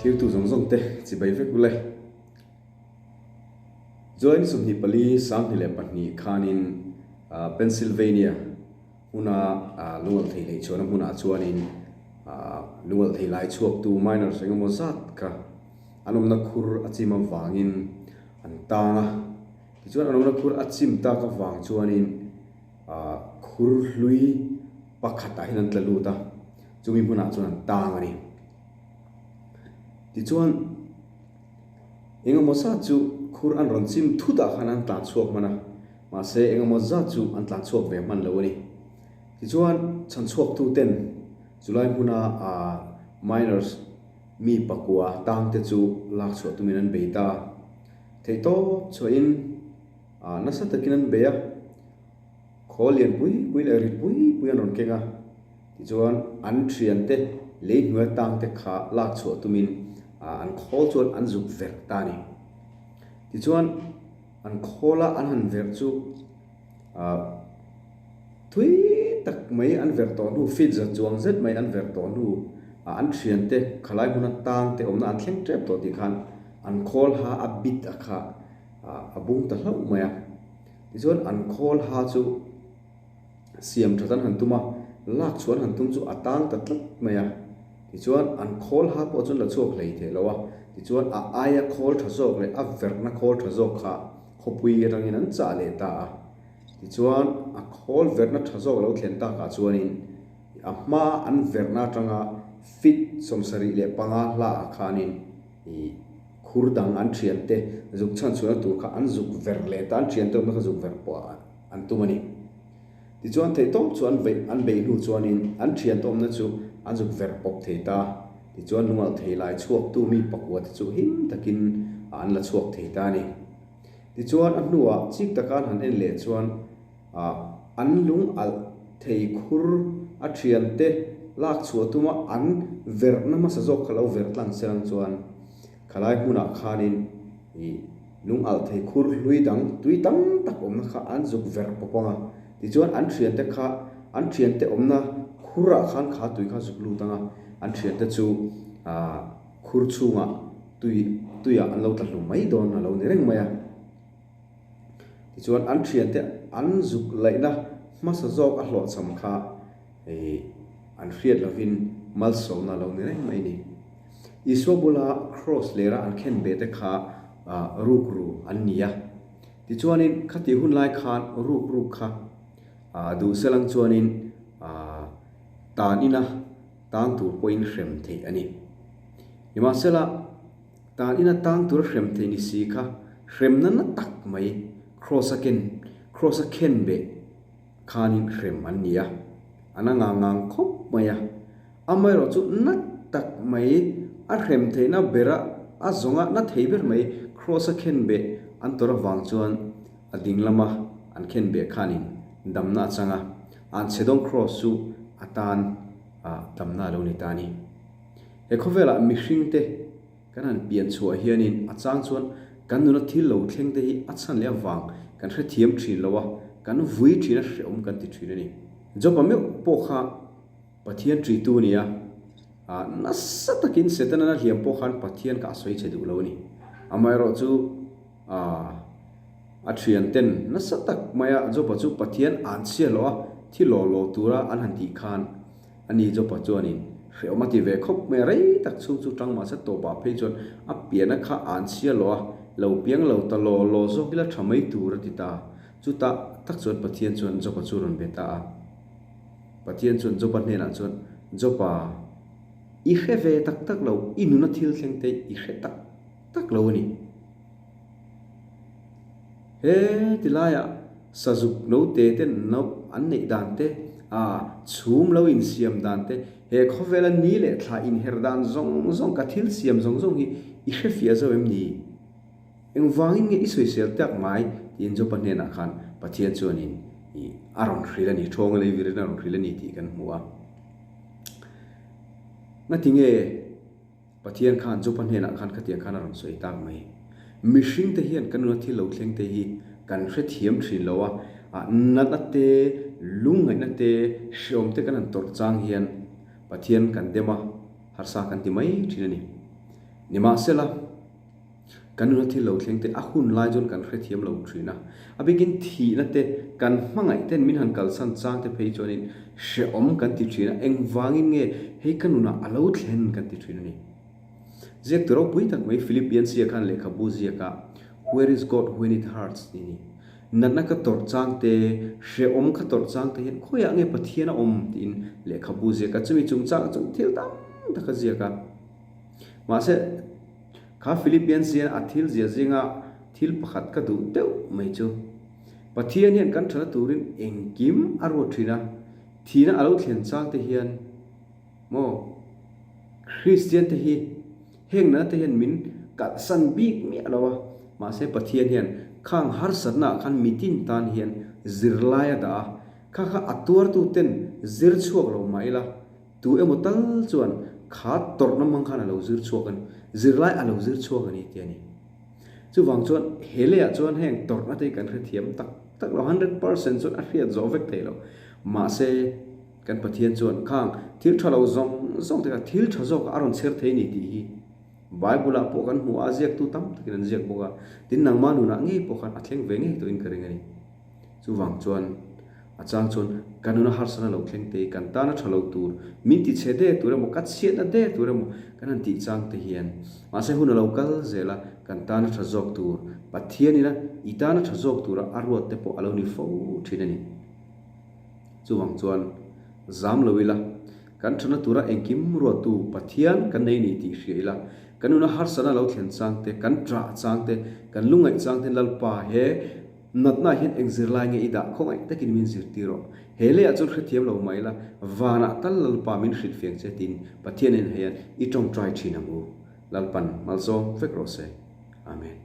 Thirtu zawng zawng te chibai vek ule. July ni 24 22 khanin Pennsylvania hmuna lungalh thei leh chhuahna hmunah chuanin lungalh thei lai chhuaktu miners engemaw zat kha an awmna khur a chim avangin an tang a. Tichuan an awmna khur a chim tak avang chuanin khur hlui pakhatah hian an tla lut a, chumi hmunah chuan an tang a ni. Tichuan engemaw zat chu khur an rawn chim thut ah khan an tlan chhuak hman a, mahse engemaw zat chu an tlan chhuak ve hman lo a ni. Tichuan chhan chhuak tu ten chulai hmuna ah miners mi pakua tang te chu lak chhuah tumin an bei ta. Theihtawp chhuahin ah nasa takin an bei a, khaw lian pui pui leh rit pui pui an rawn keng a. Tichuan an thiante lei hnuai tangte kha lak chhuah tumin an khawl chuan an zuk verh ta a ni. Tichuan an khawla an han verh chu thui tak mai an verh tawh hnu, feet za chuang zet mai an verh tawh hnu an thiante khalai hmuna tangte awmna an thleng tep tawh tih khan an khawl ha a bit a kha a bung ta hlauh mai a. Tichuan an khawl ha chu. Siam that an han tum a, lak chhuah an han tum chu a tang ta tlat mai a. Tichuan, an khawl ha pawh chuan la chhuak hlei thei lo a. Tichuan, a aia khawl tha zawk leh a verhna khawl tha zawk kha khawpui atangin an chah leh ta a. Tichuan, a khawl verhna tha zawk lo thlen takah chuanin a hma an verhna atanga feet 75 hlaah khanin ih khur dang an thiante zuk chhan chhuahna tur kha an zuk verh leh ta, an thiante awmna kha zuk verh pawh an tum a ni. Tichuan theihtawp chu an veih an beih hnu chuanin an thiante awmna chu an zuk verh pawp thei ta. Tichuan lungalh thei lai chhuaktu mi pakua te chu him takin an la chhuak thei ta a ni. Tichuan a hnuah chik taka an han en leh chuan an lungalh thei khur a thiante lak chhuah tuma an verhna hmasa zawk kha lo verh tlang se lang chuan khalai hmunah khanin ih Lung alh thei khur hlui dang tui tam tak awmna kha an zuk verh pawp ang a, tichuan an thiante kha an thiante awmna khurah khan kha tui kha zuk lut ang a, an thiante chu aah khur chhungah tui tuiah an lo tla hlum mai dawn a lo ni reng mai a. Tichuan an thiante an zuk laihna hmasa zawk a hlawhchham kha ih an hriat lovin malsawmna a lo ni reng mai a ni. Isua bula kraws lera an khen ve te kha rukru an ni a. Tichuanin khatih hun lai khan rukruk kha duh selang chuanin tan ina tang tur pawhin hrem theih a ni. Nimahsela, tan ina tang tura hrem theih ni si kha hremna na tak mai kraws a ken kraws a khen beh khanin hrem an ni a, an a ngang ngang khawp mai a. Amaherawh chu na tak mai a hrem theihna bera a zawnga na thei ber mai Kraws a khen beh an tawrh avang chuan a ding lama an khen beh khanin damna a chang a, an chhedawng Kraws chu a tan damna a lo ni ta a ni. He khawvelah mihringte kan han pian chhuah hianin a chang chuan kan nuna thil lo thleng te hi a chhan leh avang kan hrethiam thin lo a, kan vui thin a hrehawm kan ti thin a ni. Job-a meuh pawh kha Pathian ṭitu a ni a, nasa takin Setana na hliam pawh khan Pathian kha a sawi che duh lo a ni. Amaherawhchu, a ṭhianten nasa tak maia Joba chu Pathian an chhiat loh a, thi law law tura an han tih khan a ni Joba chuanin hrehawm a ti ve khawp mai a, rei tak chhung chu ṭang mahse tawpah phei chuan a piana kha an chhiat loh a, lo piang lo ta law law zawk ila ṭha mai tur a ti ta. Chutah tak chuan Pathian chuan Joba chu rawn be ta a. Pathian chuan Joba hnenah chuan, Joba, i hre ve tak tak lo, i nuna thil thleng te i hre tak tak lo a ni. He tilaiah sazuk note te no an neih dan te, a chhum lo insiam dan te, he khawvela ni leh thla inher dan zawng zawng, ka thil siam zawng zawng hi i hre fiah zo em ni? Engvangin nge i sawisel tak mai? tiin Jopa hnenah khan Pathian chuanin ih a rawn hrilh a ni, ṭhawnga lei virin a rawn hrilh a ni tih kan hmu a. Ngati nge Pathian khan Jopa hnenah khan khatiang khan a rawn sawi tak mai? Mihringte hian kan nuna thil lo thleng te hi kan hrethiam ṭhin lo a, natna te, lungngaihna te, hreawm te kan han tawrh chang hian Pathian kan dem a, harsa kan ti mai ṭhin a ni. Nimahsela, kan nuna thil lo thleng te a hun lai chuan kan hrethiam lo thin a. A bikin thihna te, kan hmangaih ten min han kalsan chang te phei chuanin hrehawm kan ti thin a, engvangin nge hei ka nunah a lo thlen kan ti thin a ni. Ziaktu ropui tak mai Philip Yancey-a khan lehkhabu ziakah Where is God when it hurts tih a ni. Natna ka tawrh chang te, hrehawm ka tawrh chang te hian khawiah nge Pathian a awm tiin lehkhabu ziak a, chumi chungchang chuan thil tam tak a ziak a. Mahse, kha Philippians hian a thil zia zinga thil pakhat ka duh deuh mai chu, Pathian hian kan thana turin engkim a ruat thin a, thihna a lo thlen chang te hian maw Kristian te hi heng nana te hian min kalhsan bik miah lo a, mahse Pathian hian khang harsatna ah khan mitin tan hian zirlai a dah a, kha kha a tuartu ten zir chhuak lo mah ila, Tu emaw tal chuan kha tawrhna hmang khan a lo zir chhuak a ni, zirlai a lo zir chhuak a ni tih a ni. Chuvang chuan he leiah chuan heng tawrhna te hi kan hrethiam tak tak lo, 100% chuan a hriat zawh vek thei lo. Mahse, kan Pathian chuan khang thil tha lo zawng zawng te kha thil tha zawkah a rawn chher thei a ni tih hi Bible-ah pawh kan hmu a, a ziaktu tam takin an ziak bawk a, tin nangmah nunah ngei pawh khan a thleng ve ngei tawhin ka ring a ni. Chuvang chuan a chang chuan ka nuna harsana lo thleng te hi kan tana tha lo tur, min ti chhe der tur emaw, ka chhiatna der tur emaw kan han tih chang te hian mahse hun a lo kal zel a, kan tana tha zawk tur, Pathianina i tana tha zawk tura a ruat te pawh a lo ni fo thin a ni. Chuvang chuan zam lo ila, kan thana tura engkim ruattu Pathian kan nei ni tih hria ila, kan nuna harsana lo thlen chang te, kan ṭah chang te, kan lungngaih chang te Lalpa he Natna hian eng zirlai nge i dah khawngaih takin min zirtir rawh. He leiah chuan hrethiam lo mai la, vanah tal Lalpa min hrilhfiang che tiin Pathianin hian i tawngtai thin ang u. Lalpan malsawm vek rawh se. Amen.